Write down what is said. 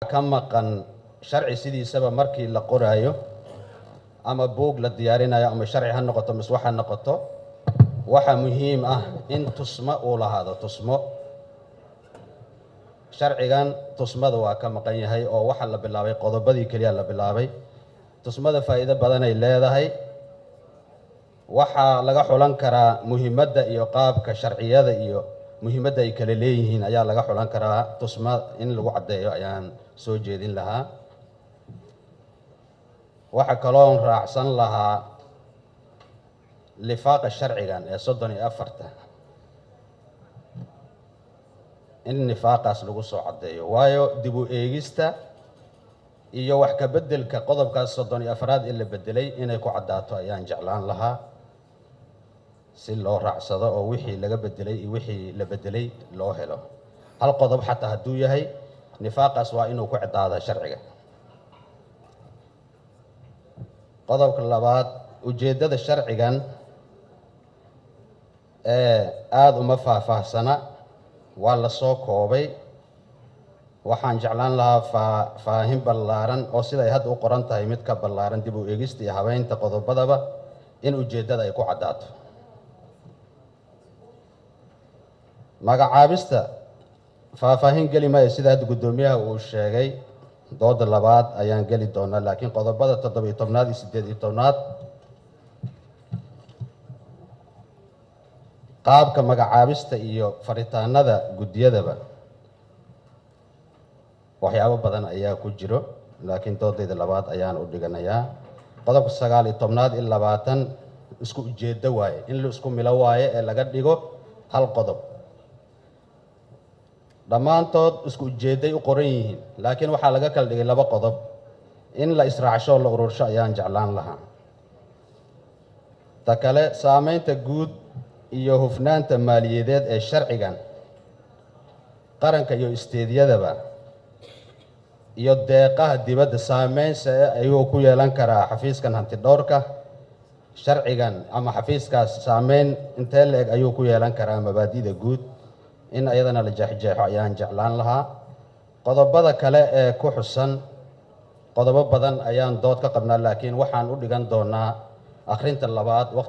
Ka maqan sharci sidiisaba markii la qoraayo ama buug la diyaarinayo ama sharci ha noqoto mise waxa noqoto, waxa muhiim ah in tusmo uu lahaado. Tusmo sharcigan tusmada waa ka maqan yahay oo waxa la bilaabay qodobadii keliya la bilaabay. Tusmada faa'iido badanay leedahay. Waxaa laga xulan karaa muhiimadda iyo qaabka sharciyada iyo muhiimadda ay kala leeyihiin ayaa laga xulan karaa. Tusma in lagu caddeeyo ayaan soo jeedin lahaa. Waxa kaloon raacsan lahaa lifaaqa sharcigan ee 34-ta in nifaaqaas lagu soo caddeeyo, waayo dib u eegista iyo wax ka beddelka qodobkaas 34-aad in la beddelay inay ku caddaato ayaan jeclaan lahaa, si loo raacsado oo wixii laga beddelay iyo wixii la beddelay loo helo. Hal qodob xataa hadduu yahay, nifaaqaas waa inuu ku caddaada sharciga. Qodobka labaad, ujeeddada sharcigan ee aada uma faahfaahsana, waa la soo koobay. Waxaan jeclaan lahaa faahin ballaaran oo siday hadda u qoran tahay mid ka ballaaran, dib u eegista iyo habeynta qodobadaba in ujeeddada ay ku caddaato. Magacaabista faahfaahin geli maayo, sida hadda guddoomiyaha uu sheegay dooda labaad ayaan geli doonaa, laakiin qodobada 17-aad iyo 18-aad qaabka magacaabista iyo faritaanada guddiyadaba waxyaabo badan ayaa ku jiro, laakiin doodayda labaad ayaan u dhiganayaa. Qodobka 19-aad iyo 20 isku ujeeddo waaye, in la isku milo waaye ee laga dhigo hal qodob. Dhammaantood isku ujeedday u qoran yihiin, laakiin waxaa laga kala dhigay laba qodob. In la israacsho oo la urursho ayaan jeclaan lahaa. Ta kale, saameynta guud iyo hufnaanta maaliyadeed ee sharcigan qaranka iyo isteedyadaba iyo deeqaha dibadda saameynse ayuu ku yeelan karaa xafiiskan hantidhowrka sharcigan ama xafiiskaas, saameyn intee la-eg ayuu ku yeelan karaa mabaadi'da guud, in ayadana la jeexjeexo ayaan jeclaan lahaa. Qodobada kale ee ku xusan qodobo badan ayaan dood ka qabnaa, laakiin waxaan u dhigan doonaa akhrinta labaad waqti.